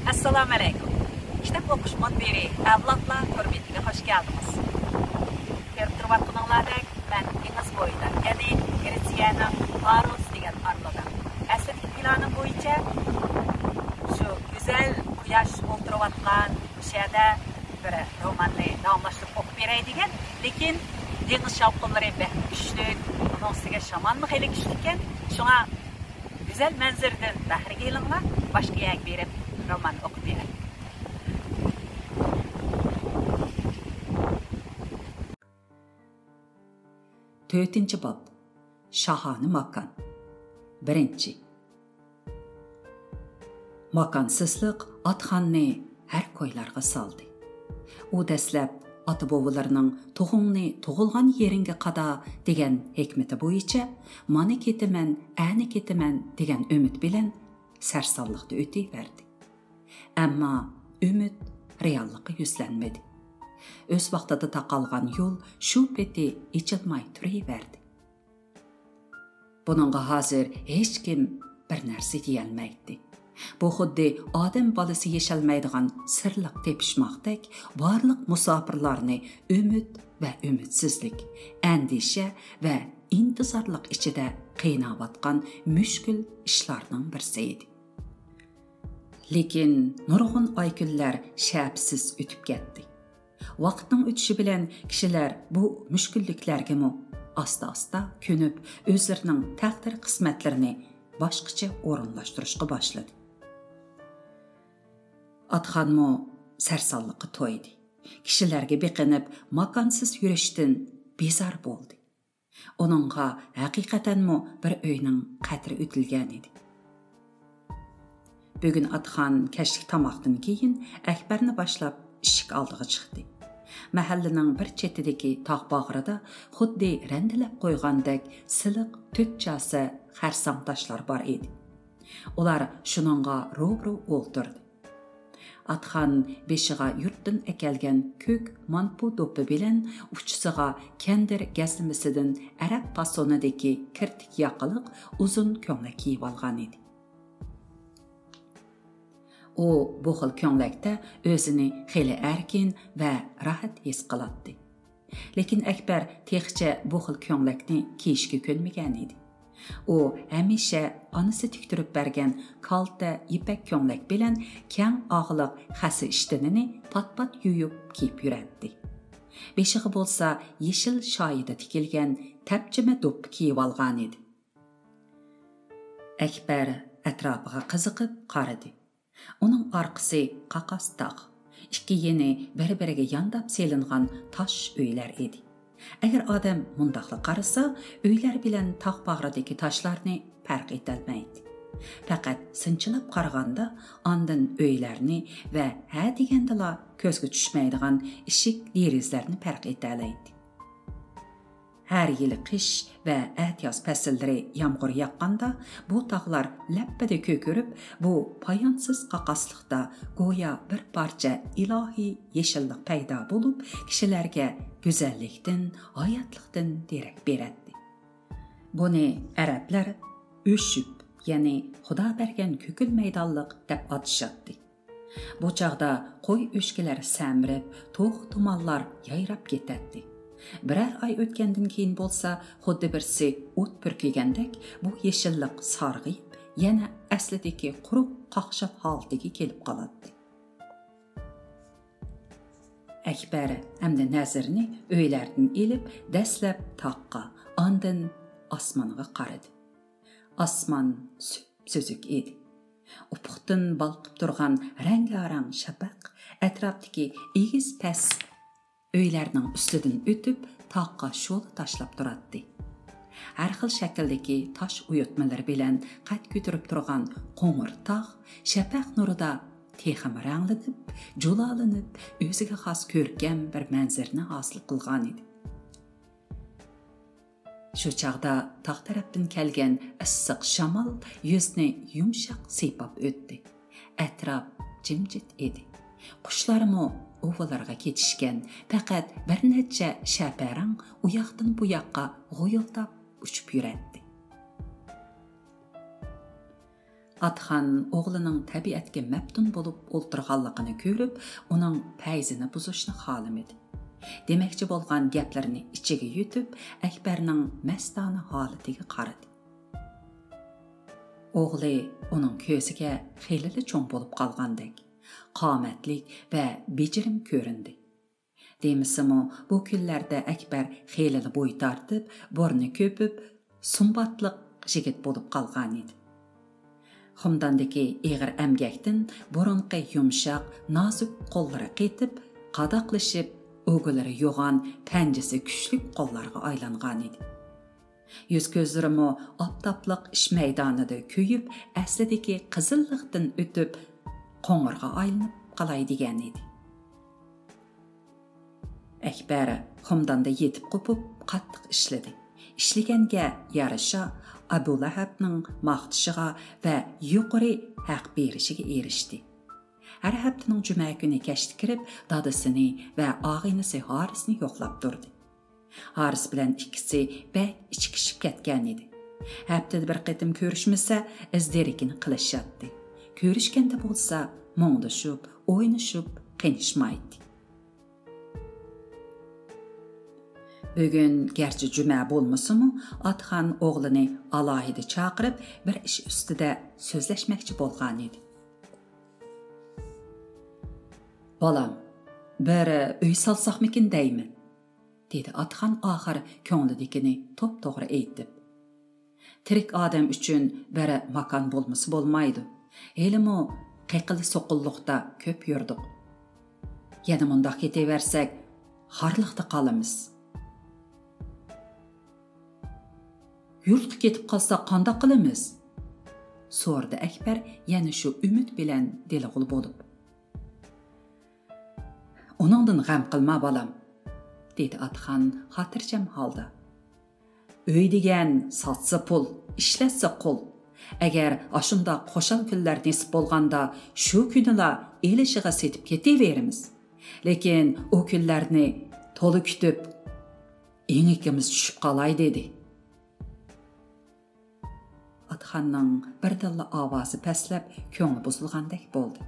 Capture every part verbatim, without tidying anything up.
ئەسسالامۇئەلەيكۇم. كىتاب ئوقۇش مۇنبىرى ئەۋلادلار تور بېتىگە خۇش كەلدىڭىز. كۆرۈپ تۇرۇۋاتقىنىڭلاردەك، مەن دېڭىز بويىدا، يەنى گرېتسىيەنىڭ پاروس دېگەن ئارىلىدا. ئەسلىدىكى پىلانىم بويىچە شۇ گۈزەل قۇياش ئولتۇرۇۋاتقان مۇشۇ يەردە بىر روماننى داۋاملاشتۇرۇپ ئوقۇپ بېرەي دېگەن، لېكىن دېڭىز شاۋقۇنلىرى بەك كۈچلۈك، ئۇنىڭ ئۈستىگە شامالمۇ خېلى كۈچلۈككەن. شۇڭا گۈزەل مەنزىرىدىن بەھرىگە ئېلىڭلار، باشقا يەرگە بېرىپ رومان ئوقۇپ بېرىڭ. تۆتىنچى باب. شاھانە ماكان. بىرىنچى. ماكانسىزلىق ئاتخاننى ھەر كويلارغا سالدى. ئۇ دەسلەپ ئاتا-بوۋىلىرىنىڭ «تۇغۇڭنى تۇغۇلغان يېرىڭگە قادا» دېگەن ھېكمىتى بويىچە «مانا كېتىمەن، ئەنە كېتىمەن» دېگەن ئۈمىد بىلەن سەرسانلىقتا ئۆتۈۋەردى. ئەمما ئۈمىد رېئاللىققا يۈزلەنمىدى. ئۆز ۋاقتىدا تاقالغان يول شۇ پېتى ئېچىلماي تۇرۇۋەردى. بۇنىڭغا ھازىر ھېچكىم بىر نەرسە دېيەلمەيتتى. بۇ خۇددى ئادەم بالىسى يېشەلمەيدىغان سىرلىق تېپىشماقتەك بارلىق مۇساپىرلارنى ئۈمىد ۋە ئۈمىدسىزلىك، ئەندىشە ۋە ئىنتىزارلىق ئىچىدە قىيناۋاتقان مۈشكۈل ئىشلارنىڭ بىرسى ئىدى. لېكىن نۇرغۇن ئاي كۈنلەر شەپىسىز ئۆتۈپ كەتتى. ۋاقىتنىڭ ئۆتۈشى بىلەن كىشىلەر بۇ مۈشكۈللۈكلەرگىمۇ ئاستا-ئاستا كۆنۈپ، ئۆزلىرىنىڭ تەقدىر قىسمەتلىرىنى باشقىچە ئورۇنلاشتۇرۇشقا باشلىدى. ئاتخانمۇ سەرسانلىققا تويدى. كىشىلەرگە بېقىنىپ، ماكانسىز يۈرۈشتىن بىزار بولدى. ئۇنىڭغا ھەقىقەتەنمۇ بىر ئۆينىڭ قەدرى ئۆتۈلگەنىدى. بۈگۈن ئاتخان كەچلىك تاماقتىن كېيىن ئەكبەرنى باشلاپ ئىشىك ئالدىغا چىقتى. مەھەللىنىڭ بىر چېتىدىكى تاغ باغرىدا خۇددى رەندىلەپ قويغاندەك سىلىق تۆت چاسا خەرساڭ تاشلار بار ئىدى. ئۇلار شۇنىڭغا روبىرو ئولتۇردى. ئاتخان بېشىغا يۇرتتىن ئەكەلگەن كۆك مانپۇ دوپپا بىلەن ئۇچىسىغا كەندىر گەزلىمىسىدىن ئەرەب پاسونىدىكى كىرتىك ياقىلىق ئۇزۇن كۆڭلەك كىيىۋالغانىدى. ئۇ بۇ خىل كۆڭلەكتە ئۆزىنى خېلى ئەركىن ۋە راھەت ھېس قىلاتتى. لېكىن ئەكبەر تېخىچە بۇ خىل كۆڭلەكنى كىيىشكە كۆنمىگەنىدى. ئۇ ھەمىشە ئانىسى تىكتۈرۈپ بەرگەن كالتە يىپەك كۆڭلەك بىلەن كەڭ ئاغلىق خەسە ئىشتىنىنى پات-پات يۇيۇپ كىيىپ يۈرەتتى. بېشىغا بولسا يېشىل شايىدا تىكىلگەن تەپچىمە دوپپا كىيىۋالغانىدى. ئەكبەر ئەتراپىغا قىزىقىپ قارىدى. ئۇنىڭ ئارقىسى قاقاس تاغ، ئىككى يېنى بىر-بىرىگە يانداپ سېلىنغان تاش ئۆيلەر ئىدى. ئەگەر ئادەم مۇنداقلا قارىسا، ئۆيلەر بىلەن تاغ باغرىدىكى تاشلارنى پەرق ئېتەلمەيتتى. پەقەت سىنچىلاپ قارىغاندا، ئاندىن ئۆيلەرنى ۋە ھە دېگەندىلا كۆزگە چۈشمەيدىغان ئىشىك دېرىزىلەرنى پەرق ئېتەلەيتتى. ھەر يىلى قىش ۋە ئەتىياز پەسىللىرى يامغۇر ياغقاندا، بۇ تاغلار لەپپىدە كۆكىرىپ، بۇ پايانسىز قاقاسلىقتا گويا بىر پارچە ئىلاھىي يېشىللىق پەيدا بولۇپ، كىشىلەرگە گۈزەللىكتىن، ھاياتلىقتىن دېرەك بېرەتتى. بۇنى ئەرەبلەر ئۆشۈپ، يەنى خۇدا بەرگەن كۆكۈل مەيدانلىق دەپ ئاتىشاتتى. بۇ چاغدا قوي ئۆچكىلەر سەمرىپ، توخۇ تومانلار يايراپ كېتەتتى. بىرەر ئاي ئۆتكەندىن كېيىن بولسا، خۇددى بىرسى ئوت پۈركىگەندەك، بۇ يېشىللىق سارغىيىپ، يەنە ئەسلىدىكى قۇرۇق قاقشال ھالىتىگە كېلىپ قالاتتى. ئەكبەر ئەمدى نەزىرىنى ئۆيلەردىن ئېلىپ، دەسلەپ تاغقا، ئاندىن ئاسمانغا قارىدى. ئاسمان سۈپسۈزۈك ئىدى. ئۇپۇقتىن بالقىپ تۇرغان رەڭگارەڭ شەپەق ئەتراپتىكى ئېگىز-پەس ئۆيلەرنىڭ ئۈستىدىن ئۆتۈپ، تاغقا شولا تاشلاپ تۇراتتى. ھەر خىل شەكىلدىكى تاش ئويۇتمىلىرى بىلەن قەد كۆتۈرۈپ تۇرغان قوڭۇر تاغ شەپەق نۇرىدا تېخىمۇ رەڭلىنىپ، جۇلالىنىپ، ئۆزىگە خاس كۆركەم بىر مەنزىرىنى ھاسىل قىلغانىدى. شۇ چاغدا تاغ تەرەپتىن كەلگەن ئىسسىق شامال يۈزنى يۇمشاق سىيپاپ ئۆتتى. ئەتراپ جىمجىت ئىدى. قۇشلارمۇ ئۇۋىلىرىغا كېتىشكەن، پەقەت بىر نەچچە شەپەرەڭ ئۇياقتىن بۇياققا غۇيۇلداپ ئۇچۇپ يۈرەتتى. ئاتىخان ئوغلىنىڭ تەبىئەتكە مەپتۇن بولۇپ ئولتۇرغانلىقىنى كۆرۈپ، ئۇنىڭ پەيزىنى بۇزۇشنى خالىمىدى. دېمەكچى بولغان گەپلىرىنى ئىچىگە يۇتۇپ، ئەكبەرنىڭ مەستانە ھالىتىگە قارىدى. ئوغلى ئۇنىڭ كۆزىگە خېلىلا چوڭ بولۇپ قالغاندەك، قامەتلىك ۋە بېجىرىم كۆرۈندى. دېمىسىمۇ، بۇ كۈنلەردە ئەكبەر خېلىلا بوي تارتىپ، بۇرنى كۆپۈپ، سۇمباتلىق يىگىت بولۇپ قالغانىدى. خۇمداندىكى ئېغىر ئەمگەكتىن بۇرۇنقى يۇمشاق، نازۇك قوللىرى قېتىپ، قاداقلىشىپ، ئۇگىلىرى يوغان، پەنجىسى كۈچلۈك قوللارغا ئايلانغانىدى. يۈز-كۆزلىرىمۇ ئاپتاپلىق ئىش مەيدانىدا كۆيۈپ، ئەسلىدىكى قىزىللىقتىن ئۆتۈپ، قوڭۇرغا ئايلىنىپ قالاي دېگەنىدى. ئەكبەر خۇمداندا يېتىپ قوپۇپ، قاتتىق ئىشلىدى. ئىشلىگەنگە يارىشا ئەبۇلەھەبنىڭ ماختىشىغا ۋە يۇقىرى ھەق بېرىشىگە ئېرىشتى. ھەر ھەپتىنىڭ جۈمە كۈنى كەچتە كىرىپ، دادىسىنى ۋە ئاغىنىسى ھارىسنى يوقلاپ تۇردى. ھارىس بىلەن ئىككىسى بەك ئىچىكىشىپ كەتكەنىدى. ھەپتىدە بىر قېتىم كۆرۈشمىسە، ئىز دېرىكىنى قىلىشاتتى. كۆرۈشكەندە بولسا، مۇڭدىشىپ، ئوينىشىپ، قېنىشمايتتى. بۈگۈن گەرچە جۈمە بولمىسىمۇ، ئاتىخان ئوغلىنى ئالاھىدە چاقىرىپ، بىر ئىش ئۈستىدە سۆزلەشمەكچى بولغانىدى. «بالام، بىر ئۆي سالساقمىكىن دەيمەن»، دېدى ئاتىخان ئاخىر كۆڭلىدىكىنى توپتوغرا ئېيتىپ. «تىرىك ئادەم ئۈچۈن بىر ماكان بولمىسا بولمايدۇ. ھېلىمۇ قېقىل-سوقۇللۇقتا كۆپ يۈردۇق. يەنە مۇنداق كېتىۋەرسەك، خارلىقتا قالىمىز.» «يۇرتقا كېتىپ قالساق قانداق قىلىمىز؟» سورىدى ئەكبەر يەنە شۇ ئۈمىد بىلەن دېلىغۇل بولۇپ. «ئۇنىڭدىن غەم قىلما، بالام»، دېدى ئاتىخان خاتىرجەم ھالدا. «ئۆي دېگەن ساتسا پۇل، ئىشلەتسە قۇل. ئەگەر ئاشۇنداق خۇشال كۈنلەر نېسىپ بولغاندا، شۇ كۈنىلا ئېلىشىغا سېتىپ كېتىۋېرىمىز. لېكىن ئۇ كۈنلەرنى تولا كۈتۈپ، ئېڭىكىمىز چۈشۈپ قالاي» دېدى. ئاتىخاننىڭ بىردىنلا ئاۋازى پەسلەپ، كۆڭلى بۇزۇلغاندەك بولدى.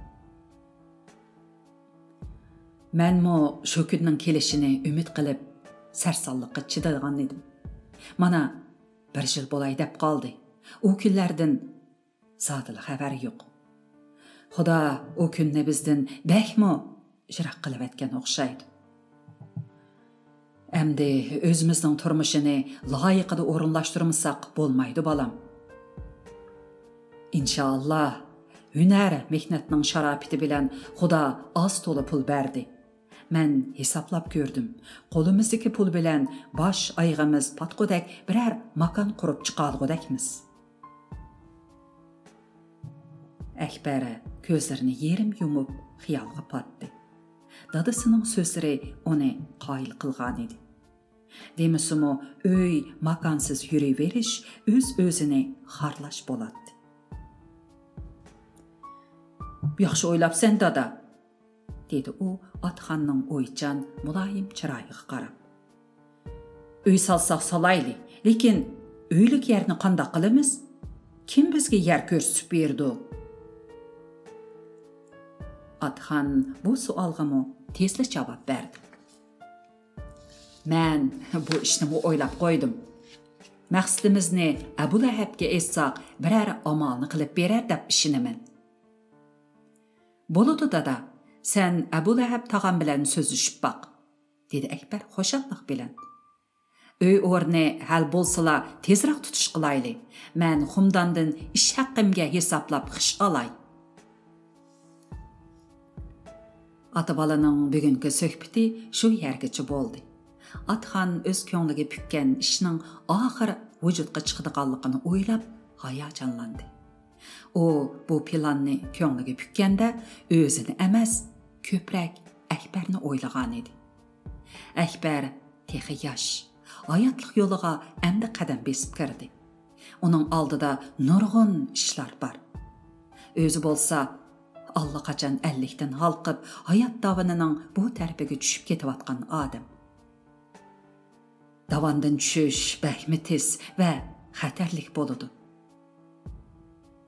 «مەنمۇ شۇ كۈننىڭ كېلىشىنى ئۈمىد قىلىپ، سەرسانلىققا چىدىغان ئىدىم. مانا، بىر يىل بولاي دەپ قالدى. ئۇ كۈنلەردىن زادىلا خەۋەر يوق. خۇدا ئۇ كۈننى بىزدىن بەكمۇ يىراق قىلىۋەتكەن ئوخشايدۇ. ئەمدى ئۆزىمىزنىڭ تۇرمۇشىنى لايىقىدا ئورۇنلاشتۇرمىساق بولمايدۇ، بالام. ئىنشائاللا، ھۈنەر، مېھنەتنىڭ شاراپىتى بىلەن خۇدا ئاز-تولا پۇل بەردى. مەن ھېسابلاپ كۆردۈم. قولىمىزدىكى پۇل بىلەن باش ئايىغىمىز پاتقۇدەك بىرەر ماكان قۇرۇپ چىقالىغۇدەكمىز.» ئەكبەر كۆزلىرىنى يېرىم يۇمۇپ خىيالغا پاتتى. دادىسىنىڭ سۆزلىرى ئۇنى قايىل قىلغانىدى. دېمىسىمۇ، ئۆي ماكانسىز يۈرۈۋېرىش ئۆز-ئۆزىنى خارلاش بولاتتى. «ياخشى ئويلاپسەن، دادا»، دېدى ئۇ ئاتىخاننىڭ ئويچان، مۇلايىم چىرايىغا قاراپ. «ئۆي سالساق سالايلى، لېكىن ئۆيلۈك يەرنى قانداق قىلىمىز؟ كىم بىزگە يەر كۆرسىتىپ بېرىدۇ؟» ئاتىخان بۇ سوئالغىمۇ تېزلا جاۋاب بەردى. «مەن بۇ ئىشنىمۇ ئويلاپ قويدۇم. مەقسىتىمىزنى ئەبۇلەھەبكە ئېيتساق، بىرەر ئامالنى قىلىپ بېرەر دەپ ئىشىنىمەن.» «بولىدۇ، دادا، سەن ئەبۇلەھەب تاغام بىلەن سۆزلىشىپ باق»، دېدى ئەكبەر خۇشاللىق بىلەن. «ئۆي ئورنى ھەل بولسىلا، تېزراق تۇتۇش قىلايلى. مەن خۇمداندىن ئىش ھەققىمگە ھېسابلاپ خىش ئالاي.» ئاتا-بالىنىڭ بۈگۈنكى سۆھبىتى شۇ يەرگىچە بولدى. ئاتىخان ئۆز كۆڭلىگە پۈككەن ئىشنىڭ ئاخىر ۋۇجۇدقا چىقىدىغانلىقىنى ئويلاپ ھاياجانلاندى. ئۇ بۇ پىلاننى كۆڭلىگە پۈككەندە، ئۆزىنى ئەمەس، كۆپرەك ئەكبەرنى ئويلىغانىدى. ئەكبەر تېخى ياش، ھاياتلىق يولىغا ئەمدى قەدەم بېسىپ كىردى. ئۇنىڭ ئالدىدا نۇرغۇن ئىشلار بار. ئۆزى بولسا ئاللىقاچان ئەللىكتىن ھالقىپ، ھايات داۋىنىنىڭ بۇ تەرىپىگە چۈشۈپ كېتىۋاتقان ئادەم. داۋاندىن چۈشۈش بەكمۇ تېز ۋە خەتەرلىك بولىدۇ.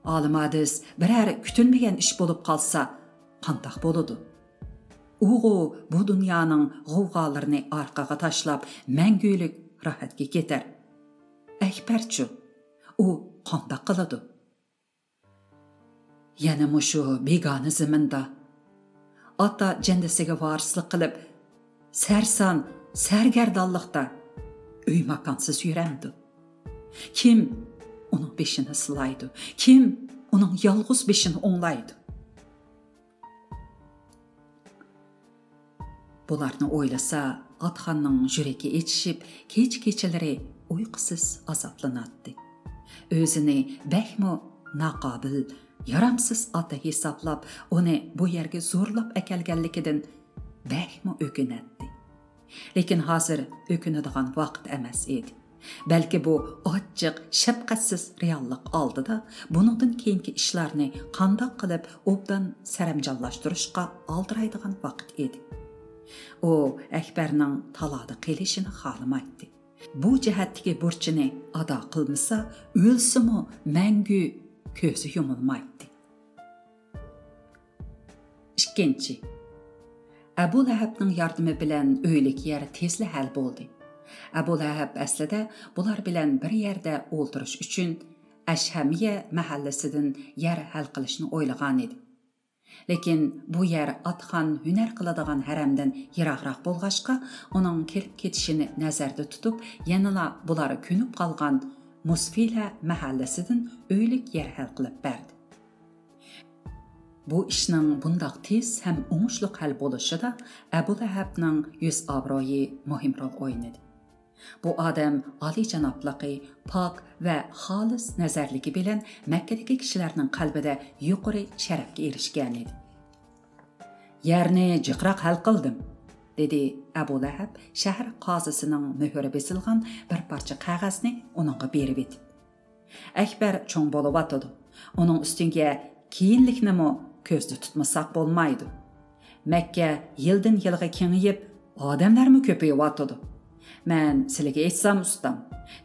ئالىم ھادىس بىرەر كۈتۈلمىگەن ئىش بولۇپ قالسا قانداق بولىدۇ؟ ئۇغۇ بۇ دۇنيانىڭ غوۋغالىرىنى ئارقىغا تاشلاپ، مەڭگۈلۈك راھەتكە كېتەر. ئەكبەرچۇ؟ ئۇ قانداق قىلىدۇ؟ يەنە مۇشۇ بىگانە زېمىندا، ئاتا جەندىسىگە ۋارىسلىق قىلىپ، سەرسان، سەرگەردانلىقتا ئۆي ماكانسىز يۈرەمدۇ؟ كىم ئۇنىڭ بېشىنى سىلايدۇ؟ كىم ئۇنىڭ يالغۇز بېشىنى ئوڭلايدۇ؟ بۇلارنى ئويلىسا، ئاتخاننىڭ يۈرىكى ئېچىشىپ، كېچە-كېچىلىرى ئۇيقۇسىز ئازابلىناتتى. ئۆزىنى بەكمۇ ناقابىل، يارامسىز ئاتا ھېسابلاپ، ئۇنى بۇ يەرگە زورلاپ ئەكەلگەنلىكىدىن بەكمۇ ئۆكۈنەتتى. لېكىن ھازىر ئۆكۈنىدىغان ۋاقىت ئەمەس ئىدى. بەلكى بۇ ئاچچىق، شەپقەتسىز رېئاللىق ئالدىدا بۇنىڭدىن كېيىنكى ئىشلارنى قانداق قىلىپ ئوبدان سەرەمجانلاشتۇرۇشقا ئالدىرايدىغان ۋاقىت ئىدى. ئۇ ئەكبەرنىڭ تالادا قېلىشىنى خالىمايتتى. بۇ جەھەتتىكى بۇرچىنى ئادا قىلمىسا، ئۆلسىمۇ مەڭگۈ كۆزى يۇمۇلمايتتى. ئىككىنچى، ئەبۇ لەھەبنىڭ ياردىمى بىلەن ئۆيلۈك يەر تېزلا ھەل بولدى. ئەبۇ لەھەب ئەسلىدە بۇلار بىلەن بىر يەردە ئولتۇرۇش ئۈچۈن ئەشھەمىيە مەھەللىسىدىن يەر ھەل قىلىشنى ئويلىغانىدى. لېكىن بۇ يەر ئاتخان ھۈنەر قىلىدىغان ھەرەمدىن يىراقراق بولغاچقا، ئۇنىڭ كېلىپ كېتىشىنى نەزەردە تۇتۇپ، يەنىلا بۇلار كۆنۈپ قالغان مۇسفىلە مەھەللىسىدىن ئۆيلۈك يەر ھەل قىلىپ بەردى. بۇ ئىشنىڭ بۇنداق تېز ھەم ئوڭۇشلۇق ھەل بولۇشىدا ئەبۇ لەھەبنىڭ يۈز ئابرۇيى مۇھىم رول ئوينىدى. بۇ ئادەم ئالىيجانابلىقى، پاك ۋە خالىس نەزەرلىكى بىلەن مەككىدىكى كىشىلەرنىڭ قەلبىدە يۇقىرى شەرەپكە ئېرىشكەنىدى. «يەرنى جىقراق ھەل قىلدىم»، دېدى ئەبۇ لەھەب شەھەر قازىسىنىڭ مۆھۈرى بېسىلغان بىر پارچە قەغەزنى ئۇنىڭغا بېرىۋېتىپ. «ئەكبەر چوڭ بولۇۋاتىدۇ. ئۇنىڭ ئۈستىگە كېيىنلىكنىمۇ كۆزدە تۇتمىساق بولمايدۇ. مەككە يىلدىن يىلغا كېڭىيىپ، ئادەملەرمۇ كۆپىيىۋاتىدۇ. مەن سىلىگە ئېيتسام، ئۇستام،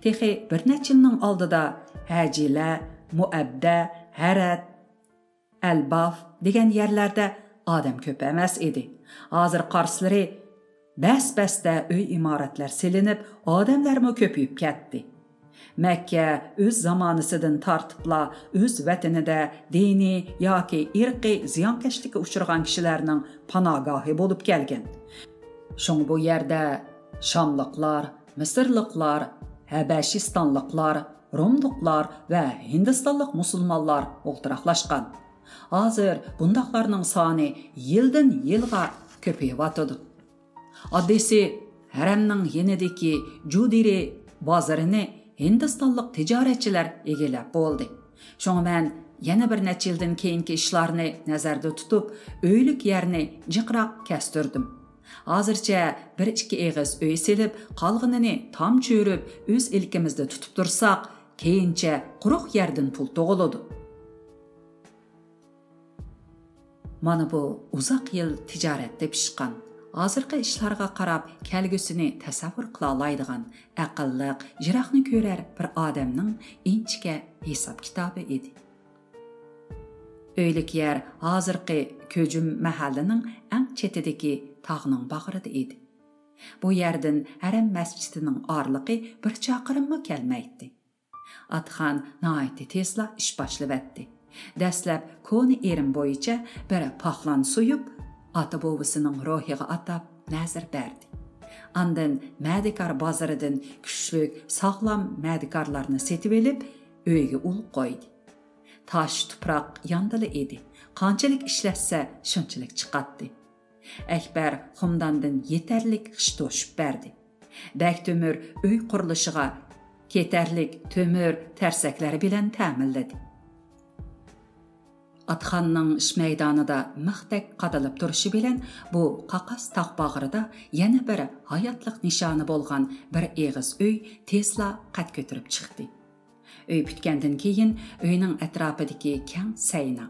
تېخى بىر نەچچە يىلنىڭ ئالدىدا ھەجىلە، مۇئەبدە، ھەرەت، ئەلباف دېگەن يەرلەردە ئادەم كۆپ ئەمەس ئىدى. ھازىر قارىسىلىرى بەس-بەستە ئۆي ئىمارەتلەر سېلىنىپ، ئادەملەرمۇ كۆپىيىپ كەتتى. مەككە ئۆز زامانىسىدىن تارتىپلا ئۆز ۋەتىنىدە دىنىي ياكى ئىرقىي زىيانكەشلىككە ئۇچرىغان كىشىلەرنىڭ پاناھگاھى بولۇپ كەلگەن. شۇڭا بۇ يەردە شاملىقلار، مىسىرلىقلار، ھەبەشىستانلىقلار، روملۇقلار ۋە ھىندىستانلىق مۇسۇلمانلار ئولتۇراقلاشقان. ھازىر بۇنداقلارنىڭ سانى يىلدىن يىلغا كۆپىيىۋاتىدۇ. ئاددىيسى، ھەرەمنىڭ يېنىدىكى جۇدىرى بازىرىنى ھىندىستانلىق تىجارەتچىلەر ئىگىلەپ بولدى. شۇڭا مەن يەنە بىر نەچچە يىلدىن كېيىنكى ئىشلارنى نەزەردە تۇتۇپ، ئۆيلۈك يەرنى جىقراق كەستۈردۈم. ھازىرچە بىر ئىككى ئېغىز ئۆي سېلىپ، قالغىنىنى تام چۆرۈپ، ئۆز ئىلكىمىزدە تۇتۇپ تۇرساق، كېيىنچە قۇرۇق يەردىن پۇل تۇغۇلىدۇ. مانا بۇ ئۇزاق يىل تىجارەتتە پىشقان، ھازىرقى ئىشلارغا قاراپ كەلگۈسىنى تەسەۋۋۇر قىلالايدىغان ئەقىللىق، يىراقنى كۆرەر بىر ئادەمنىڭ ئىنچىكە ھېساب-كىتابى ئىدى. ئۆيلۈك يەر ھازىرقى كۆجۈم مەھەللىنىڭ ئەڭ چېتىدىكى تاغنىڭ باغرىدا ئىدى. بۇ يەردىن ھەرەم مەسچىتىنىڭ ئارىلىقى بىر چاقىرىممۇ كەلمەيتتى. ئاتخان ناھايىتى تېزلا ئىش باشلىۋەتتى. دەسلەپ كونا ئېرىم بويىچە بىر پاخلان سويۇپ، ئاتا-بوۋىسىنىڭ روھىغا ئاتاپ نەزىر بەردى. ئاندىن مەدىكار بازىرىدىن كۈچلۈك، ساغلام مەدىكارلارنى سېتىۋېلىپ، ئۆيگە ئۇل قويدى. تاش، تۇپراق ياندىلا ئىدى. قانچىلىك ئىشلەتسە، شۇنچىلىك چىقاتتى. ئەكبەر خۇمداندىن يېتەرلىك خىش توشۇپ بەردى. بەك تۆمۈر ئۆي قۇرۇلۇشىغا كېتەرلىك تۆمۈر تەرسەكلەر بىلەن تەمىنلىدى. ئاتخاننىڭ ئىش مەيدانىدا مىختەك قادىلىپ تۇرۇشى بىلەن بۇ قاقاس تاغ باغرىدا يەنە بىر ھاياتلىق نىشانى بولغان بىر ئېغىز ئۆي تېزلا قەد كۆتۈرۈپ چىقتى. ئۆي پۈتكەندىن كېيىن، ئۆينىڭ ئەتراپىدىكى كەڭ سەينا،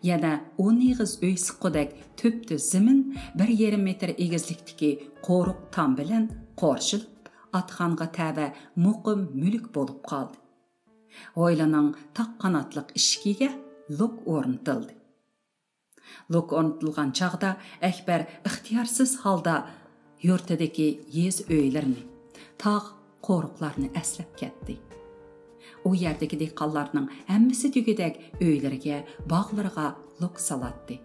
يەنە ئون ئېغىز ئۆي سىققۇدەك تۈپتۈز زېمىن بىر يېرىم مېتىر ئېگىزلىكتىكى قورۇق تام بىلەن قورشىلىپ، ئاتخانغا تەۋە مۇقىم مۈلۈك بولۇپ قالدى. ھويلىنىڭ تاق قاناتلىق ئىشىكىگە لوك ئورنىتىلدى. لوك ئورنىتىلغان چاغدا ئەكبەر ئىختىيارسىز ھالدا يۇرتىدىكى يېزا ئۆيلىرىنى، تاغ، قورۇقلارنى ئەسلەپ كەتتى. ئۇ يەردىكى دېھقانلارنىڭ ھەممىسى دېگۈدەك ئۆيلىرىگە، باغلىرىغا لوك سالاتتى.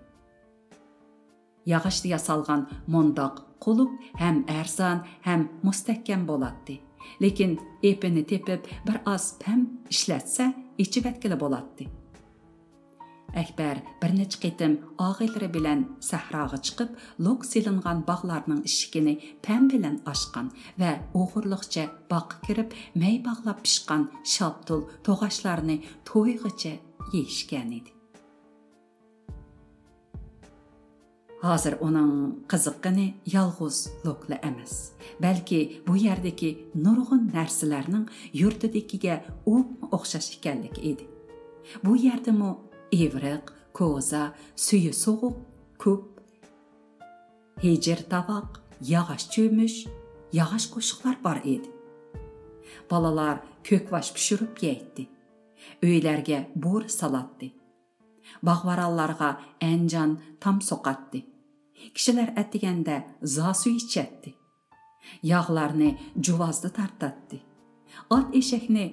ياغاچتا ياسالغان مۇنداق قۇلۇپ ھەم ئەرزان، ھەم مۇستەھكەم بولاتتى. لېكىن ئېپىنى تېپىپ، بىر ئاز پەم ئىشلەتسە، ئېچىۋەتكىلى بولاتتى. ئەكبەر بىر نەچچە قېتىم ئاغىنىلىرى بىلەن سەھراغا چىقىپ، لوك سېلىنغان باغلارنىڭ ئىشىكىنى پەم بىلەن ئاچقان ۋە ئوغرىلىقچە باغقا كىرىپ، مەي باغلاپ پىشقان شاپتۇل، توغاچلارنى تويغىچە يېيىشكەنىدى. ھازىر ئۇنىڭ قىزىققىنى يالغۇز لوكلا ئەمەس، بەلكى بۇ يەردىكى نۇرغۇن نەرسىلەرنىڭ يۇرتىدىكىگە ئوپمۇ ئوخشاش ئىكەنلىكى ئىدى. بۇ يەردىمۇ ئىۋرىق، كوزا، سۈيى سوغۇق كۇپ، ھېجىر تاۋاق، ياغاچ چۆمۈچ، ياغاچ قوشۇقلار بار ئىدى. بالىلار كۆكباش پىشۇرۇپ يەيتتى. ئۆيلەرگە بورا سالاتتى. باغۋەنلەرگە ئەنجان تام سوقاتتى. كىشىلەر ئەتىگەندە زاسۇ ئىچەتتى. ياغلارنى جۇۋازدا تارتاتتى. ئات ئېشەكنى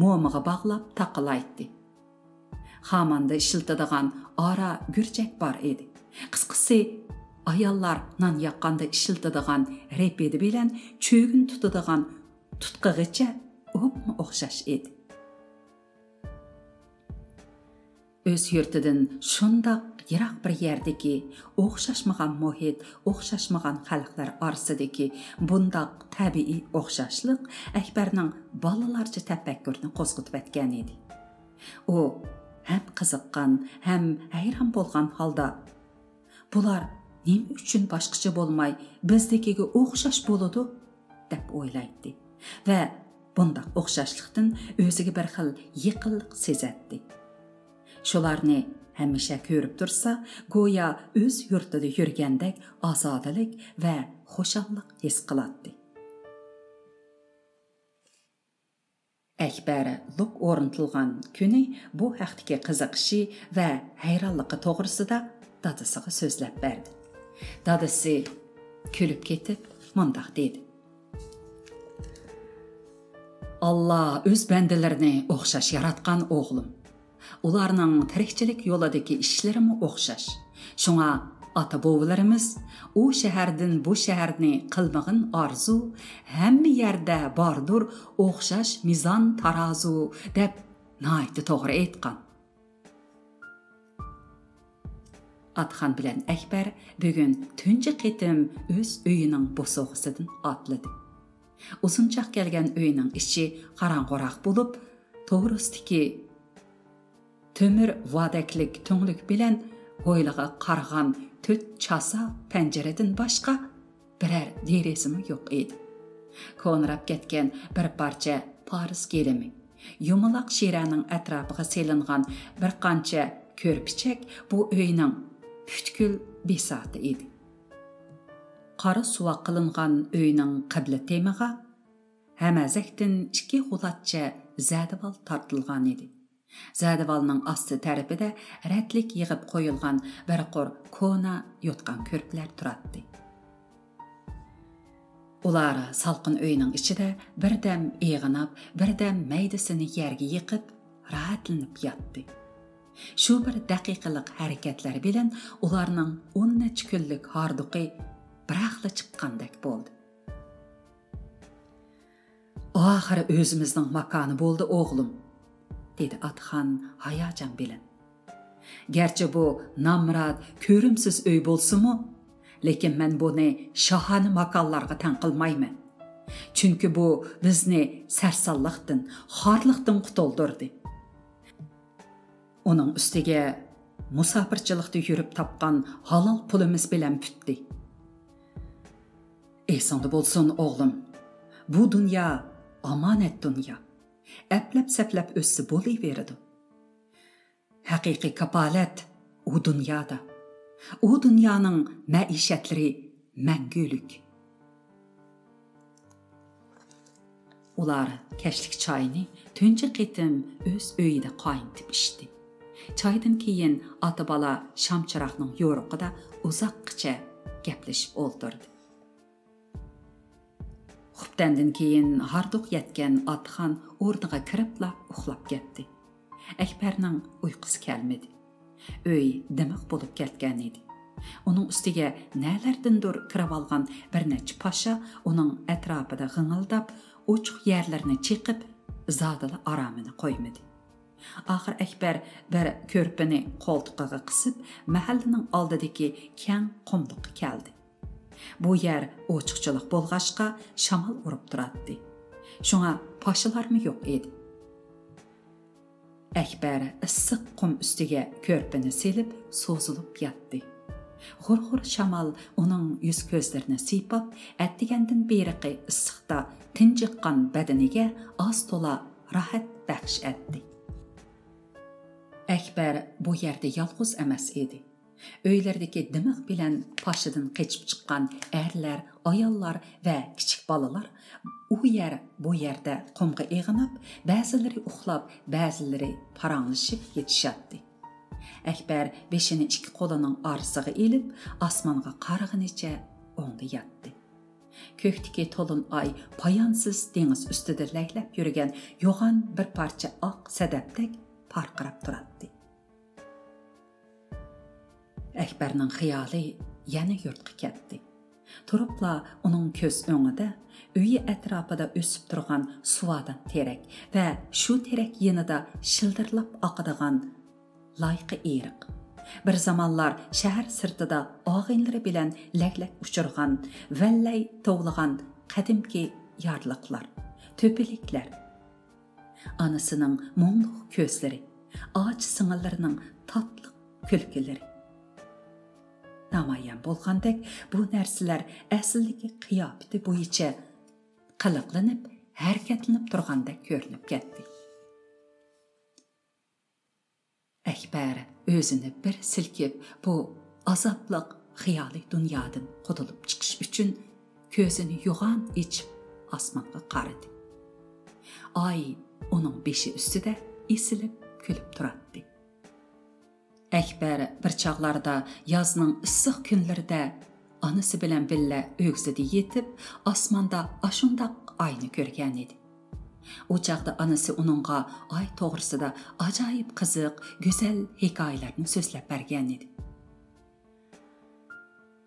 مومىغا باغلاپ تاقىلايتتى. خاماندا ئىشلىتىدىغان ئارا گۈرچەك بار ئىدى. قىسقىسى، ئاياللار نان ياققاندا ئىشلىتىدىغان رېپىدە بىلەن چۆگۈن تۇتىدىغان تۇتقىغىچە ئوپمۇ ئوخشاش ئىدى. ئۆز يۇرتىدىن شۇنداق يىراق بىر يەردىكى ئوخشاشمىغان مۇھىت، ئوخشاشمىغان خەلقلەر ئارىسىدىكى بۇنداق تەبىئىي ئوخشاشلىق ئەكبەرنىڭ بالىلارچە تەپەككۇرىنى قوزغىتىۋەتكەن ئىدى. ئۇ ھەم قىزىققان، ھەم ھەيران بولغان ھالدا، «بۇلار نېمە ئۈچۈن باشقىچە بولماي، بىزدىكىگە ئوخشاش بولىدۇ؟» دەپ ئويلايتتى ۋە بۇنداق ئوخشاشلىقتىن ئۆزىگە بىر خىل يېقىنلىق سېزەتتى. شۇلارنى ھەمىشە كۆرۈپ تۇرسا، گويا ئۆز يۇرتىدا يۈرگەندەك ئازادىلىك ۋە خۇشاللىق ھېس قىلاتتى. ئەكبەر لوك ئورنىتىلغان كۈنى بۇ ھەقتىكى قىزىقىشى ۋە ھەيرانلىقى توغرىسىدا دادىسىغا سۆزلەپ بەردى. دادىسى كۈلۈپ كېتىپ مۇنداق دېدى: «ئاللا ئۆز بەندىلىرىنى ئوخشاش ياراتقان، ئوغلۇم. ئۇلارنىڭ تىرىكچىلىك يولىدىكى ئىشلىرىمۇ ئوخشاش. شۇڭا ئاتا-بوۋىلىرىمىز، ئۇ شەھەردىن بۇ شەھەرنى قىلمىغىن ئارزۇ، ھەممە يەردە باردۇر ئوخشاش مىزان تارازۇ» دەپ ناھايىتى توغرا ئېيتقان. ئاتىخان بىلەن ئەكبەر بۈگۈن تۇنجى قېتىم ئۆز ئۆيىنىڭ بوسۇغىسىدىن ئاتلىدى. ئۇزۇنچاق كەلگەن ئۆينىڭ ئىچى قاراڭغۇراق بولۇپ، توغرىسىدىكى تۆمۈر ۋادەكلىك تۈڭلۈك بىلەن ھويلىغا قارىغان تۆت چاسا پەنجىرىدىن باشقا بىرەر دېرىزىمۇ يوق ئىدى. كونىراپ كەتكەن بىر پارچە پارس گىلىمى، يۇمىلاق شىرەنىڭ ئەتراپىغا سېلىنغان بىر قانچە كۆرپىچەك بۇ ئۆينىڭ پۈتكۈل بىساتى ئىدى. قارا سۇۋاق قىلىنغان ئۆينىڭ قىبلە تېمىغا ھەمەزەكتىن ئىككى غۇلاتچە زەدىۋال تارتىلغانىدى. زەدىۋالنىڭ ئاستى تەرىپىدە رەتلىك يىغىپ قويۇلغان بىر قۇر كونا يوتقان كۆرپىلەر تۇراتتى. ئۇلار سالقىن ئۆينىڭ ئىچىدە بىردەم ئېغىناپ، بىردەم مەيدىسىنى يەرگە يېقىپ، راھەتلىنىپ ياتتى. شۇ بىر دەقىقىلىق ھەرىكەتلەر بىلەن ئۇلارنىڭ ئون نەچچە كۈنلۈك ھاردۇقى بىراقلا چىققاندەك بولدى. «ئاخىرى ئۆزىمىزنىڭ ماكانى بولدى، ئوغلۇم»، دېدى ئاتىخان ھاياجان بىلەن. «گەرچە بۇ نامرات، كۆرۈمسىز ئۆي بولسىمۇ، لېكىن مەن بۇنى شاھانە ماكانلارغا تەڭ قىلمايمەن. چۈنكى بۇ بىزنى سەرسانلىقتىن، خارلىقتىن قۇتۇلدۇردى. ئۇنىڭ ئۈستىگە مۇساپىرچىلىقتا يۈرۈپ تاپقان ھالال پۇلىمىز بىلەن پۈتتى. ئېسىڭدە بولسۇن، ئوغلۇم، بۇ دۇنيا ئامانەت دۇنيا. ئەپلەپ-سەپلەپ ئۆتسە بولۇۋېرىدۇ. ھەقىقىي كاپالەت ئۇ دۇنيادا. ئۇ دۇنيانىڭ مەئىشەتلىرى مەڭگۈلۈك.» ئۇلار كەچلىك چاينى تۇنجى قېتىم ئۆز ئۆيىدە قاينىتىپ ئىچتى. چايدىن كېيىن ئاتا-بالا شام چىراغنىڭ يورۇقىدا ئۇزاققىچە گەپلىشىپ ئولتۇردى. خۇپتەندىن كېيىن ھاردۇق يەتكەن ئاتىخان ئورنىغا كىرىپلا ئۇخلاپ كەتتى. ئەكبەرنىڭ ئۇيقۇسى كەلمىدى. ئۆي دىمىق بولۇپ كەتكەن ئىدى. ئۇنىڭ ئۈستىگە نەلەردىندۇر كىرىۋالغان بىر نەچچە پاشا ئۇنىڭ ئەتراپىدا غىڭىلداپ، ئوچۇق يەرلىرىنى چېقىپ، زادىلا ئارامىنى قويمىدى. ئاخىر ئەكبەر بىر كۆرپىنى قولتۇقىغا قىسىپ، مەھەللىنىڭ ئالدىدىكى كەڭ قۇملۇققا كەلدى. بۇ يەر ئوچۇقچىلىق بولغاچقا، شامال ئۇرۇپ تۇراتتى. شۇڭا پاشىلارمۇ يوق ئىدى. ئەكبەر ئىسسىق قۇم ئۈستىگە كۆرپىنى سېلىپ، سوزۇلۇپ ياتتى. غۇر-غۇر شامال ئۇنىڭ يۈز-كۆزلىرىنى سىيپاپ، ئەتىگەندىن بېرىقى ئىسسىقتا تىنجىققان بەدىنىگە ئاز-تولا راھەت بەخش ئەتتى. ئەكبەر بۇ يەردە يالغۇز ئەمەس ئىدى. ئۆيلىرىدىكى دىمىق بىلەن پاشىدىن قېچىپ چىققان ئەرلەر، ئاياللار ۋە كىچىك بالىلار ئۇ يەر، بۇ يەردە قۇمغا ئېغىناپ، بەزىلىرى ئۇخلاپ، بەزىلىرى پاراڭلىشىپ يېتىشاتتى. ئەكبەر بېشىنى ئىككى قولىنىڭ ئارىسىغا ئېلىپ، ئاسمانغا قارىغىنىچە ئوڭدا ياتتى. كۆكتىكى تولۇن ئاي پايانسىز دېڭىز ئۈستىدە لەگلەپ يۈرگەن يوغان بىر پارچە ئاق سەدەپتەك پارقىراپ تۇراتتى. ئەكبەرنىڭ خىيالى يەنە يۇرتقا كەتتى. تۇرۇپلا ئۇنىڭ كۆز ئۆڭىدە ئۆيى ئەتراپىدا ئۆسۈپ تۇرغان سۇۋادان تېرەك ۋە شۇ تېرەك يېنىدا شىلدىرلاپ ئاقىدىغان لايقا ئېرىق، بىر زامانلار شەھەر سىرتىدا ئاغىنىلىرى بىلەن لەگلەك ئۇچۇرغان، ۋەللەي توۋلىغان قەدىمكى يارلىقلار، تۆپىلىكلەر، ئانىسىنىڭ مۇڭلۇق كۆزلىرى، ئاچا سىڭىللىرىنىڭ تاتلىق كۈلكىلىرى. نامايان بولغاندەك بۇ نەرسىلەر ئەسلىدىكى قىياپىتى بويىچە قىلىقلىنىپ، ھەرىكەتلىنىپ تۇرغاندەك كۆرۈنۈپ كەتتى. ئەكبەر ئۆزىنى بىر سىلكىپ، بۇ ئازابلىق خىيالىي دۇنيادىن قۇتۇلۇپ چىقىش ئۈچۈن كۆزىنى يوغان ئېچىپ ئاسمانغا قارىدى. ئاي ئۇنىڭ بېشى ئۈستىدە ئېسىلىپ كۈلۈپ تۇراتتى. ئەكبەر بىر چاغلاردا يازنىڭ ئىسسىق كۈنلىرىدە ئانىسى بىلەن بىللە ئۆگزىدە يېتىپ، ئاسماندا ئاشۇنداق ئاينى كۆرگەنىدى. ئۇ چاغدا ئانىسى ئۇنىڭغا ئاي توغرىسىدا ئاجايىپ قىزىق، گۈزەل ھېكايىلەرنى سۆزلەپ بەرگەنىدى.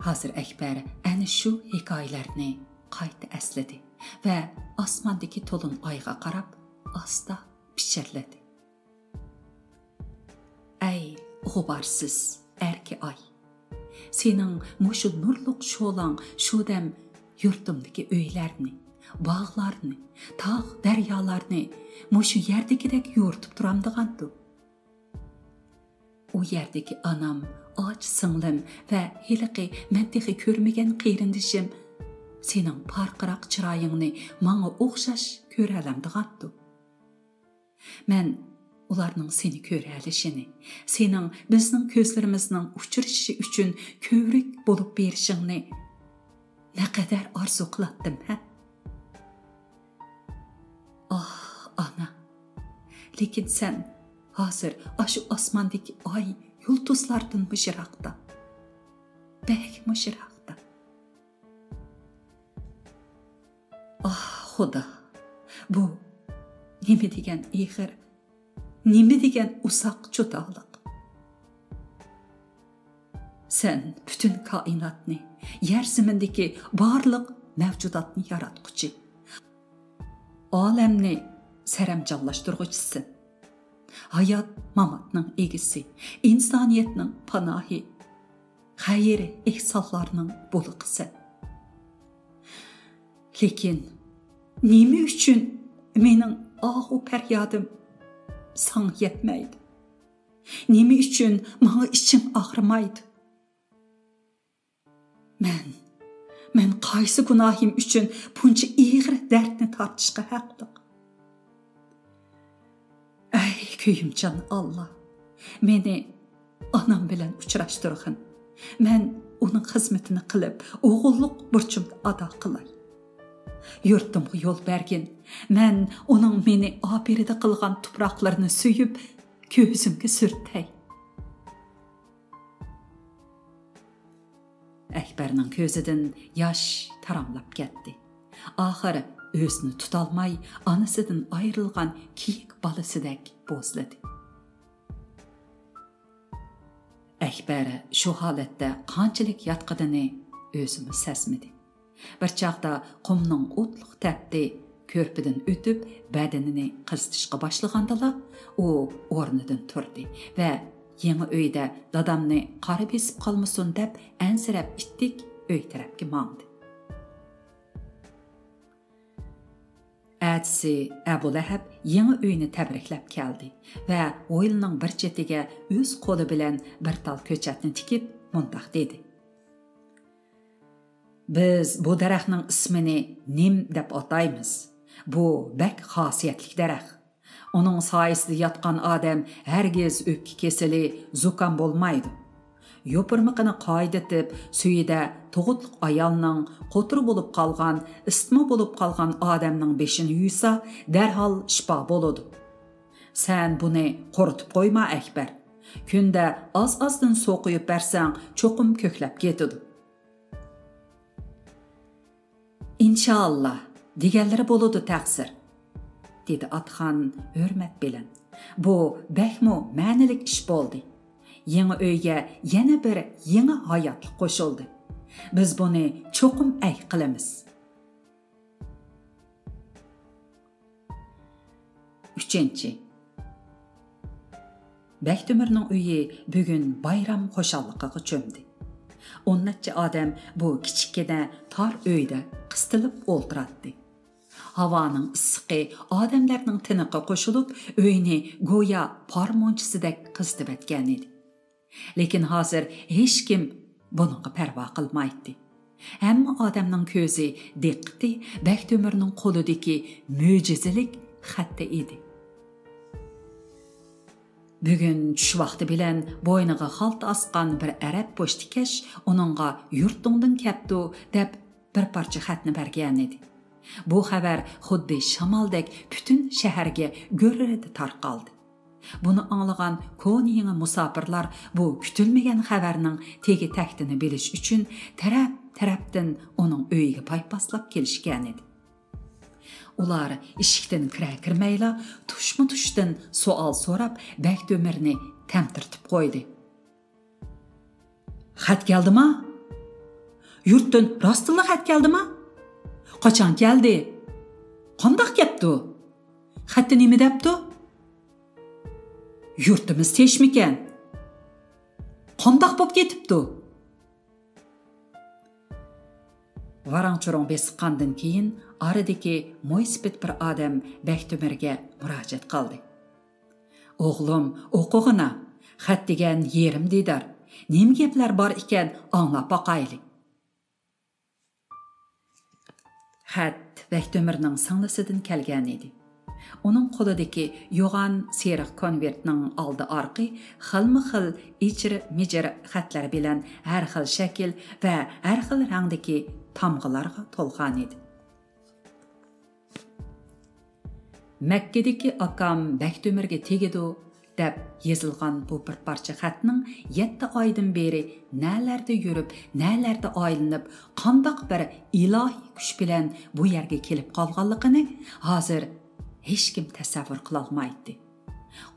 ھازىر ئەكبەر ئەنە شۇ ھېكايىلەرنى قايتا ئەسلىدى ۋە ئاسماندىكى تولۇن ئايغا قاراپ ئاستا پىچىرلىدى. ئەي غۇبارسىز ئەركە ئاي! سېنىڭ مۇشۇ نۇرلۇق شولاڭ شۇ دەم يۇرتۇمدىكى ئۆيلەرنى، باغلارنى، تاغ، دەريالارنى مۇشۇ يەردىكىدەك يورۇتۇپ تۇرامدىغاندۇ؟ ئۇ يەردىكى ئانام، ئاچا سىڭلىم ۋە ھېلىقى مەن تېخى كۆرمىگەن قېرىندىشىم سېنىڭ پارقىراق چىرايىڭنى ماڭا ئوخشاش كۆرەلەمدىغاندۇ؟ مەن ئۇلارنىڭ سېنى كۆرەلىشىنى، سېنىڭ بىزنىڭ كۆزلىرىمىزنىڭ ئۇچرىشىشى ئۈچۈن كۆۋرۈك بولۇپ بېرىشىڭنى نەقەدەر ئارزۇ قىلاتتىم، ھە؟ ئاھ، ئانا! لېكىن سەن ھازىر ئاشۇ ئاسماندىكى ئاي، يۇلتۇزلاردىنمۇ يىراقتا. بەكمۇ يىراقتا. ئاھ، خۇدا! بۇ نېمە دېگەن ئېغىر، نېمە دېگەن ئۇزاق جۇدالىق! سەن پۈتۈن كائىناتنى، يەر زېمىندىكى بارلىق مەۋجۇداتنى ياراتقۇچى، ئالەمنى سەرەمجانلاشتۇرغۇچىسەن. ھايات-ماماتنىڭ ئىگىسى، ئىنسانىيەتنىڭ پاناھى، خەير-ئېھسانلارنىڭ بۇلىقىسەن. لېكىن نېمە ئۈچۈن مېنىڭ ئاھۇ پەريادىم ساڭا يەتمەيدۇ؟ نېمە ئۈچۈن ماڭا ئىچىڭ ئاغرىمايدۇ؟ مەن، مەن قايسى گۇناھىم ئۈچۈن بۇنچە ئېغىر دەردنى تارتىشقا ھەقلىق؟ ئەي كۆيۈمچان ئاللا، مېنى ئانام بىلەن ئۇچراشتۇرغىن. مەن ئۇنىڭ خىزمىتىنى قىلىپ، ئوغۇللۇق بۇرچۇمنى ئادا قىلاي. يۇرتۇمغا يول بەرگىن، مەن ئۇنىڭ مېنى ئاپىرىدە قىلغان تۇپراقلىرىنى سۆيۈپ، كۆزۈمگە سۈرتەي. ئەكبەرنىڭ كۆزىدىن ياش تاراملاپ كەتتى. ئاخىر ئۆزىنى تۇتالماي، ئانىسىدىن ئايرىلغان كىيىك بالىسىدەك بوزلىدى. ئەكبەر شۇ ھالەتتە قانچىلىك ياتقىنىنى ئۆزىمۇ سەزمىدى. بىر چاغدا قۇمنىڭ ئوتلۇق تەپتى كۆرپىدىن ئۆتۈپ، بەدىنىنى قىزىتىشقا باشلىغاندىلا، ئۇ ئورنىدىن تۇردى ۋە يېڭى ئۆيدە دادامنى قارا بېسىپ قالمىسۇن دەپ ئەنسىرەپ ئىتتىك ئۆي تەرەپكە ماڭدى. ئەتىسى ئەبۇ لەھەب يېڭى ئۆينى تەبرىكلەپ كەلدى ۋە ھويلىنىڭ بىر چېتىگە ئۆز قولى بىلەن بىر تال كۆچەتنى تىكىپ مۇنداق دېدى: «بىز بۇ دەرەخنىڭ ئىسمىنى نىم دەپ ئاتايمىز. بۇ بەك خاسىيەتلىك دەرەخ. ئۇنىڭ سايىسىدا ياتقان ئادەم ھەرگىز ئۆپكە كېسىلى، زۇكام بولمايدۇ. يوپۇرمىقىنى قاينىتىپ، سۈيىدە تۇغۇتلۇق ئايالنىڭ، قوتۇر بولۇپ قالغان، ئىستما بولۇپ قالغان ئادەمنىڭ بېشىنى يۇيسا، دەرھال شىپا بولىدۇ. سەن بۇنى قۇرۇتۇپ قويما، ئەكبەر. كۈندە ئاز-ئازدىن سۇ قۇيۇپ بەرسەڭ، چوقۇم كۆكلەپ كېتىدۇ.» «ئىنشائاللا، دېگەنلىرى بولىدۇ تەقسىر»، دېدى ئاتىخان ھۆرمەت بىلەن. بۇ بەكمۇ مەنىلىك ئىش بولدى. يېڭى ئۆيگە يەنە بىر يېڭى ھاياتلىق قوشۇلدى. بىز بۇنى چوقۇم ئەي قىلىمىز. ئۈچىنچى. بەكتۆمۈرنىڭ ئۆيى بۈگۈن بايرام خۇشاللىقىغا چۆمدى. ئون نەچچە ئادەم بۇ كىچىككىنە تار ئۆيدە قىستىلىپ ئولتۇراتتى. ھاۋانىڭ ئىسسىقى ئادەملەرنىڭ تىنىقى قوشۇلۇپ، ئۆينى گويا پار مۇنچىسىدەك قىزىتىۋەتكەنىدى. لېكىن ھازىر ھېچكىم بۇنىڭغا پەرۋا قىلمايتتى. ھەممە ئادەمنىڭ كۆزى، دىققىتى بەكتۆمۈرنىڭ قولىدىكى مۆجىزىلىك خەتتە ئىدى. بۈگۈن چۈش ۋاقتى بىلەن بوينىغا خالتا ئاسقان بىر ئەرەب پوچتىكەش ئۇنىڭغا «يۇرتۇڭدىن كەپتۇ» دەپ بىر پارچە خەتنى بەرگەنىدى. بۇ خەۋەر خۇددى شامالدەك پۈتۈن شەھەرگە گۈررىدە تارقالدى. بۇنى ئاڭلىغان كونا يېڭى مۇساپىرلار بۇ كۈتۈلمىگەن خەۋەرنىڭ تېگى تەكتىنى بىلىش ئۈچۈن تەرەپ-تەرەپتىن ئۇنىڭ ئۆيىگە پايپاسلاپ كېلىشكەنىدى. ئۇلار ئىشىكتىن كىرە-كىرمەيلا، تۇشمۇ-تۇشتىن سوئال سوراپ، بەكتۆمۈرنى تەمتىرىتىپ قويدى. «خەت كەلدىما؟ يۇرتتىن راستتىنلا خەت كەلدىما؟ قاچان كەلدى؟ قانداق كەپتۇ؟ خەتتە نېمە دەپتۇ؟ يۇرتىمىز تىنچمىكەن؟ قانداق بوپ كېتىپتۇ؟» ۋاراڭ-چۇرۇڭ بېسىققاندىن كېيىن، ئارىدىكى مويسىپىت بىر ئادەم بەكتۆمۈرگە مۇراجىئەت قىلدى. «ئوغلۇم، ئوقۇغىنا، خەت دېگەن يېرىم دىدار، نېمە گەپلەر بار ئىكەن، ئاڭلاپ باقايلى.» خەت بەكتۆمۈرنىڭ سىڭلىسىدىن كەلگەنىدى. ئۇنىڭ قولىدىكى يوغان سېرىق كونۋېرتنىڭ ئالدى-ئارقى خىلمۇ خىل ئىجىر-مىجىر خەتلەر بىلەن ھەر خىل شەكىل ۋە ھەر خىل رەڭدىكى تامغىلارغا تولغانىدى. «مەككىدىكى ئاكام بەكتۆمۈرگە تېگىدۇ» دەپ يېزىلغان بۇ بىر پارچە خەتنىڭ يەتتە ئايدىن بېرى نەلەردە يۈرۈپ، نەلەردە ئايلىنىپ، قانداق بىر ئىلاھىي كۈچ بىلەن بۇ يەرگە كېلىپ قالغانلىقىنى ھازىر ھېچكىم تەسەۋۋۇر قىلالمايتتى.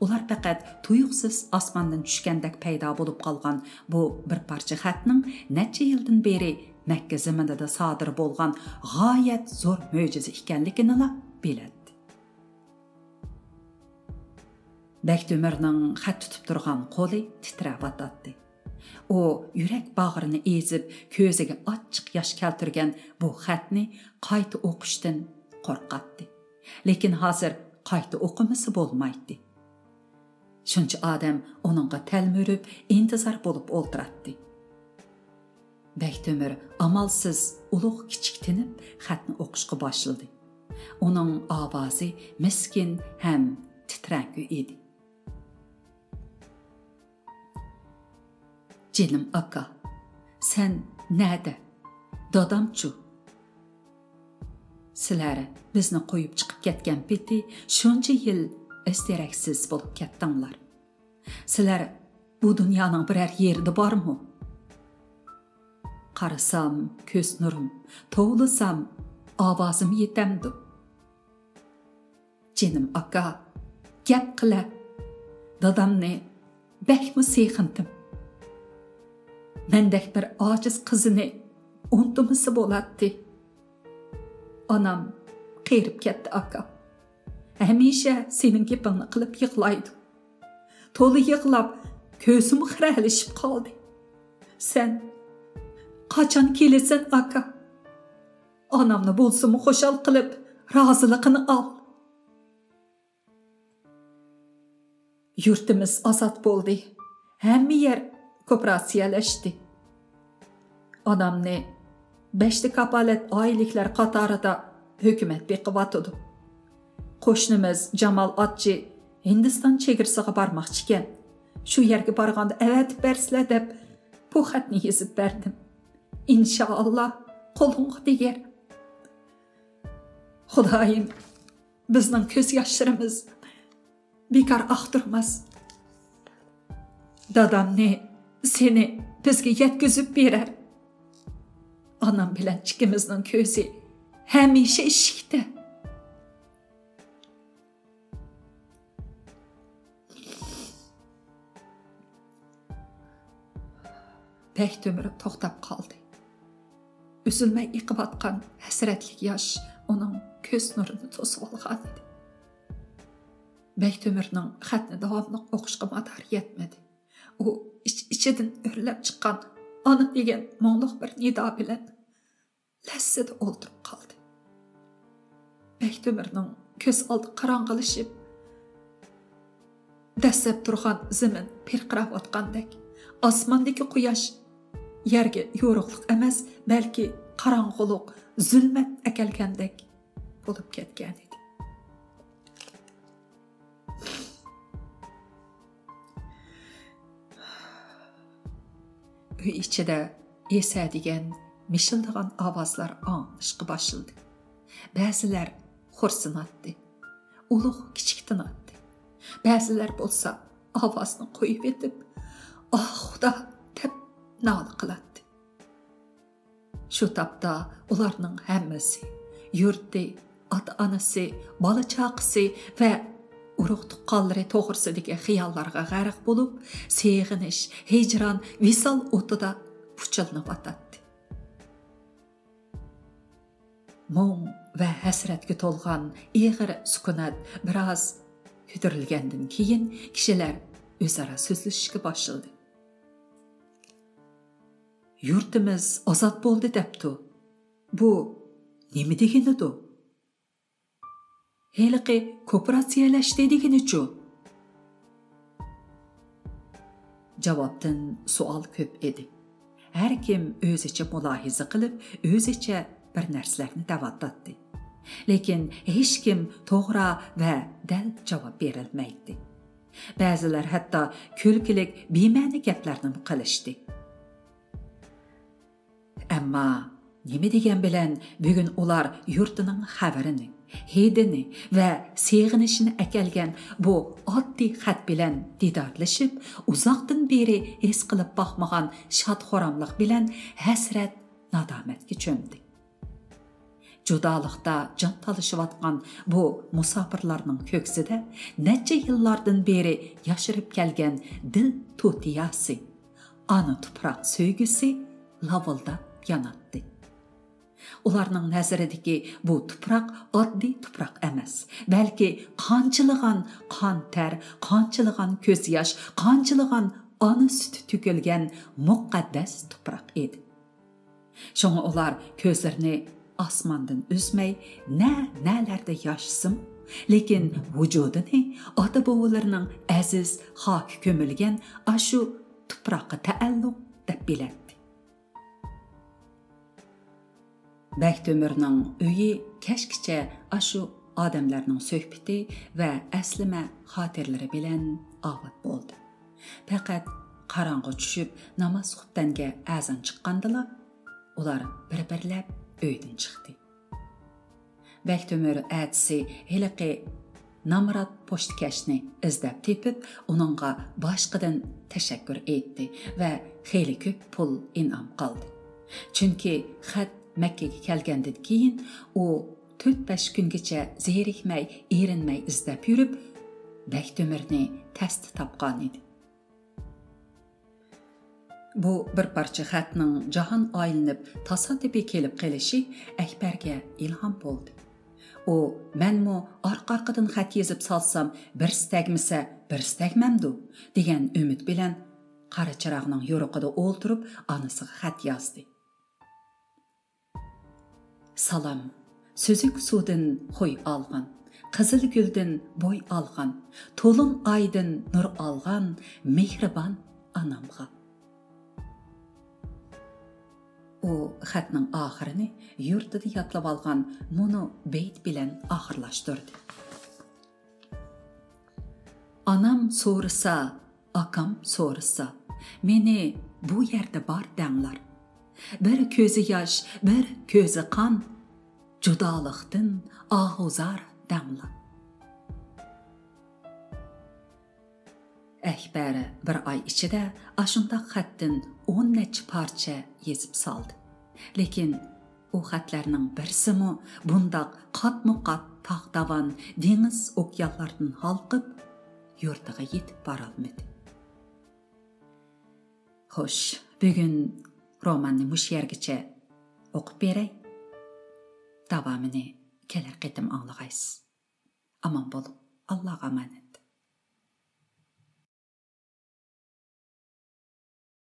ئۇلار پەقەت تۇيۇقسىز ئاسماندىن چۈشكەندەك پەيدا بولۇپ قالغان بۇ بىر پارچە خەتنىڭ نەچچە يىلدىن بېرى مەككە زېمىنىدا سادىر بولغان غايەت زور مۆجىزە ئىكەنلىكىنىلا بىلەتتى. بەكتۆمۈرنىڭ خەت تۇتۇپ تۇرغان قولى تىترەۋاتاتتى. ئۇ يۈرەك باغرىنى ئېزىپ، كۆزىگە ئاچچىق ياش كەلتۈرگەن بۇ خەتنى قايتا ئوقۇشتىن قورقاتتى. لېكىن ھازىر قايتا ئوقۇمىسا بولمايتتى. شۇنچە ئادەم ئۇنىڭغا تەلمۈرۈپ، ئىنتىزار بولۇپ ئولتۇراتتى. بەكتۆمۈر ئامالسىز ئۇلۇغ-كىچىك تىنىپ، خەتنى ئوقۇشقا باشلىدى. ئۇنىڭ ئاۋازى مىسكىن ھەم تىترەڭگۈ ئىدى. «جېنىم ئاكا، سەن نەدە؟ دادامچۇ؟» سىلەر بىزنى قويۇپ چىقىپ كەتكەن پېتى شۇنچە يىل ئىز-دېرەكسىز بولۇپ كەتتىڭلار. سىلەر بۇ دۇنيانىڭ بىرەر يېرىدە بارمۇ؟ قارىسام، كۆز نۇرۇم، توۋلىسام، ئاۋازىم يېتەمدۇ؟ جېنىم ئاكا، گەپ قىلە. دادامنى بەكمۇ سېغىندىم. مەندەك بىر ئاجىز قىزىنى ئۇنتۇمىسا بولاتتى. ئانام قېرىپ كەتتى، ئاكا. ھەمىشە سېنىڭ گېپىڭنى قىلىپ يىغلايدۇ. تولا يىغلاپ، كۆزۈم خىرەلىشىپ قالدى. سەن قاچان كېلىسەن، ئاكا؟ ئانامنى بولسىمۇ خۇشال قىلىپ، رازىلىقىنى ئال. يۇرتىمىز ئازاد بولدى. ھەممە يەر كوپىراتسىيەلەشتى. ئانامنى بەشتە كاپالەت ئائىلىلىكلەر قاتارىدا ھۆكۈمەت بېقىۋاتىدۇ. قوشنىمىز جامال ئاتچى ھىندىستان چېگرىسىغا بارماقچىكەن. شۇ يەرگە بارغاندا ئەۋەتىپ بەرسىلە دەپ، بۇ خەتنى يېزىپ بەردىم. ئىنشائاللا، قولۇڭغا تېگەر. خۇدايىم، بىزنىڭ كۆز ياشلىرىمىز بىكار ئاقتۇرماس. دادامنى، سېنى بىزگە يەتكۈزۈپ بېرەر. ئانام بىلەن ئىككىمىزنىڭ كۆزى ھەمىشە ئىشىكتە. بەكتۆمۈر توختاپ قالدى. ئۈزۈلمەي ئېقىۋاتقان ھەسرەتلىك ياش ئۇنىڭ كۆز نۇرىنى توسۇۋالغانىدى. بەكتۆمۈرنىڭ خەتنى داۋاملىق ئوقۇشقا مادارى يەتمىدى. ئۇ ئىچ-ئىچىدىن ئۆرلەپ چىققان ئانا دېگەن مۇڭلۇق بىر نىدا بىلەن لەسسىدە ئولتۇرۇپ قالدى. بەكتۆمۈرنىڭ كۆز ئالدى قاراڭغۇلىشىپ، دەسسەپ تۇرغان زېمىن پىرقىراۋاتقاندەك، ئاسماندىكى قۇياش يەرگە يورۇقلۇق ئەمەس، بەلكى قاراڭغۇلۇق، زۇلمەت ئەكەلگەندەك بولۇپ كەتكەنىدى. ئۆي ئىچىدە ئېسە دېگەن مىشىلدىغان ئاۋازلار ئاڭلىنىشقا باشلىدى. بەزىلەر خورسىناتتى، ئۇلۇغ كىچىك تىناتتى. بەزىلەر بولسا ئاۋازنى قويۇۋېتىپ، «ئاھ، خۇدا!» دەپ نالە قىلاتتى. شۇ تاپتا ئۇلارنىڭ ھەممىسى، يۇرتى، ئاتا-ئانىسى، بالا-چاقىسى ۋە ئۇرۇق-تۇغقانلىرى توغرىسىدىكى خىياللارغا غەرق بولۇپ، سېغىنىش، ھىجران، ۋىسال ئوتىدا پۇچىلىنىۋاتاتتى. مۇڭ ۋە ھەسرەتكە تولغان ئېغىر سۈكۈنات بىراز كۆتۈرۈلگەندىن كېيىن، كىشىلەر ئۆزئارا سۆزلىشىشكە باشلىدى. «يۇرتىمىز ئازاد بولدى» دەپتۇ. بۇ نېمە دېگىنىدۇ؟ ھېلىقى كوپىراتسىيەلەشتى دېگىنىچۇ؟ جاۋابتىن سوئال كۆپ ئىدى. ھەر كىم ئۆزىچە مۇلاھىزە قىلىپ، ئۆزىچە بىر نەرسىلەرنى دەۋاتاتتى. لېكىن ھېچكىم توغرا ۋە دەل جاۋاب بېرەلمەيتتى. بەزىلەر ھەتتا كۈلكىلىك، بىمەنە گەپلەرنىمۇ قىلىشتى. ئەمما نېمە دېگەن بىلەن بۈگۈن ئۇلار يۇرتىنىڭ خەۋىرىنى، ھىدىنى ۋە سېغىنىشىنى ئەكەلگەن بۇ ئاددىي خەت بىلەن دىدارلىشىپ، ئۇزاقتىن بېرى ھېس قىلىپ باقمىغان شاد-خۇراملىق بىلەن ھەسرەت، نادامەتكە چۆمدى. جۇدالىقتا جان تالىشىۋاتقان بۇ مۇساپىرلارنىڭ كۆكسىدە نەچچە يىللاردىن بېرى ياشىرىپ كەلگەن دىل توتىياسى، ئانا تۇپراق سۆيگۈسى لاۋۇلداپ ياناتتى. ئۇلارنىڭ نەزىرىدىكى بۇ تۇپراق ئاددىي تۇپراق ئەمەس، بەلكى قانچىلىغان قان تەر، قانچىلىغان كۆز ياش، قانچىلىغان ئانا سۈتى تۆكۈلگەن مۇقەددەس تۇپراق ئىدى. شۇڭا ئۇلار كۆزلىرىنى ئاسماندىن ئۈزمەي، نە-نەلەردە ياشىسىمۇ، لېكىن ۋۇجۇدىنى ئاتا-بوۋىلىرىنىڭ ئەزىز خاكى كۆمۈلگەن ئاشۇ تۇپراققا تەئەللۇق دەپ بىلەتتى. بەكتۆمۈرنىڭ ئۆيى كەچكىچە ئاشۇ ئادەملەرنىڭ سۆھبىتى ۋە ئەسلىمە خاتىرىلىرى بىلەن ئاۋات بولدى. پەقەت قاراڭغۇ چۈشۈپ، ناماز خۇپتەنگە ئەزان چىققاندىلا، ئۇلار بىر-بىرلەپ ئۆيدىن چىقتى. بەكتۆمۈر ئەتىسى ھېلىقى نامرات پوچتىكەشنى ئىزدەپ تېپىپ، ئۇنىڭغا باشقىدىن تەشەككۈر ئېيتتى ۋە خېلى كۆپ پۇل ئىنئام قىلدى. چۈنكى خەت مەككىگە كەلگەندىن كېيىن ئۇ تۆت-بەش كۈنگىچە زېرىكمەي، ئېرىنمەي ئىزدەپ يۈرۈپ، بەكتۆمۈرنى تەستە تاپقان ئىدى. بۇ بىر پارچە خەتنىڭ جاھان ئايلىنىپ تاسادىپىي كېلىپ قېلىشى ئەكبەرگە ئىلھام بولدى. ئۇ، «مەنمۇ ئارقا-ئارقىدىن خەت يېزىپ سالسام، بىرسى تەگمىسە، بىرسى تەگمەمدۇ؟» دېگەن ئۈمىد بىلەن قارا چىراغنىڭ يورۇقىدا ئولتۇرۇپ، ئانىسىغا خەت يازدى. سالام، سۈزۈك سۇدىن خۇي ئالغان، قىزىل گۈلدىن بوي ئالغان، تولۇن ئايدىن نۇر ئالغان مېھرىبان ئانامغا. ئۇ خەتنىڭ ئاخىرىنى يۇرتىدا يادلىۋالغان مۇنۇ بەيت بىلەن ئاخىرلاشتۇردى. ئانام سورىسا، ئاكام سورىسا، مېنى بۇ يەردە بار دەڭلار. بىر كۆزى ياش، بىر كۆزى قان، جۇدالىقتىن ئاھۇزار دەڭلار. ئەكبەر بىر ئاي ئىچىدە ئاشۇنداق خەتتىن ئون نەچچە پارچە يېزىپ سالدى. لېكىن ئۇ خەتلەرنىڭ بىرسىمۇ بۇنداق قاتمۇ قات تاغ-داۋان، دېڭىز-ئوكيانلاردىن ھالقىپ، يۇرتىغا يېتىپ بارالمىدى. خوش، بۈگۈن روماننى مۇشۇ يەرگىچە ئوقۇپ بېرەي. داۋامىنى كېلەر قېتىم ئاڭلىغايسىز. ئامان بولۇڭ. ئاللاغا ئامانەت.